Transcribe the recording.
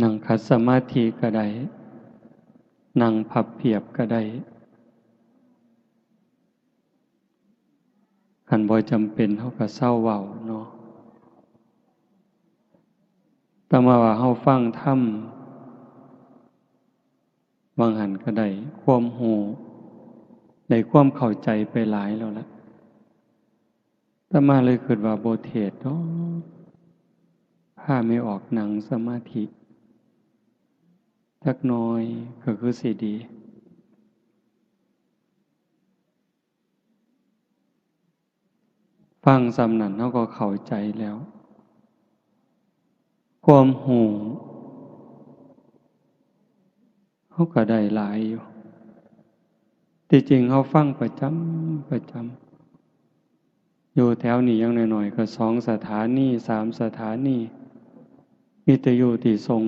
ນັ່ງຂັດສະມາທິກໍໄດ້, ນັ່ງພັບພຽບກໍໄດ້. ຄັນບໍ່ຈຳເປັນເຮົາກໍເຊົາເວົ້າເນາະ. ແຕ່ວ່າເຮົາຟັງທຳ ວ່າງຫັ້ນກໍໄດ້ຄວາມຮູ້, ໄດ້ຄວາມເຂົ້າໃຈໄປຫຼາຍແລ້ວລະ. ອາດຕະມາເລີຍຄິດວ່າບໍ່ເທດດອກ, ພາແມ່ອອກນັ່ງສະມາທິຈັກໜ່ອຍກໍຄືຊິດີ. ຟັງສ່ຳນັ້ນເຮົາກໍເຂົ້າໃຈແລ້ວ, ຄວາມຮູ້ເຮົາກໍໄດ້ຫຼາຍຢູ່. ທີ່ຈິງເຮົາຟັງປະຈຳ, ປະຈຳ, ຢູ່ແຖວນີ້ຢ່າງໜ້ອຍໆກໍສອງສະຖານີ, ສາມສະຖານີ, ວິທະຍຸທີ່ສົ່ງ